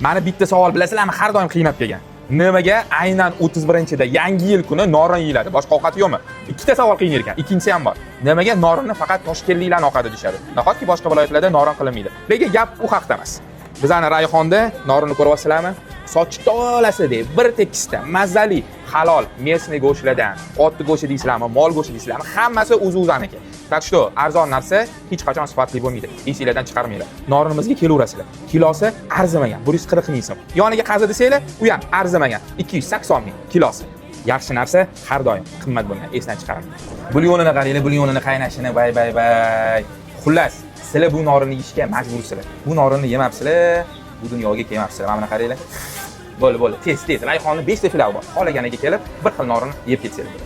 Mani bitta savol, bilasizlarmi, har doim qiynab kelgan. Nimaga aynan 31-da, Yangi yil kuni norin yeyiladi? Boshqa ovqat yo'qmi? Ikkita savol qiynayar ekan. Ikkinchisi ham bor. Nimaga norinni faqat toshkentliklar ovqati deyishadi? Nahotki boshqa viloyatlarda norin qilinmaydi? Lekin gap u haqda emas. Bizani Rayhonda norinni ko'ryapsizlarmi? Sochi tolasidek bir tekisda mazali halol местный go'shtlardan, otni go'shti deysizlarmi, mol go'shti deysizlarmi, hammasi o'zi o'zaniki. Так что arzon narsa hech qachon sifatli bo'lmaydi. Esinglardan chiqarmanglar. Norinimizga kelaverasizlar. Kilosi arzimagan, 140 ming so'm. Yoniga qazi desanglar, u ham arzimagan, 280 ming kilosi. Yaxshi narsa har doim qimmat bo'lgan, esdan chiqarmanglar. Bulyonini qaranglar, bulyonini qaynashini, bay bay bay. Xullas, sizlar bu norinni yeyishga majbursizlar. Bu norinni yemabsizlar, bu dunyoga kelmabsizlar. Mana buni qaranglar. Bo'ldi, bo'ldi. Tez, tez. Rayhonni 5 ta filiali bor. Xohlaganiga kelib, bir xil norinni yeb ketsanglar bo'ladi.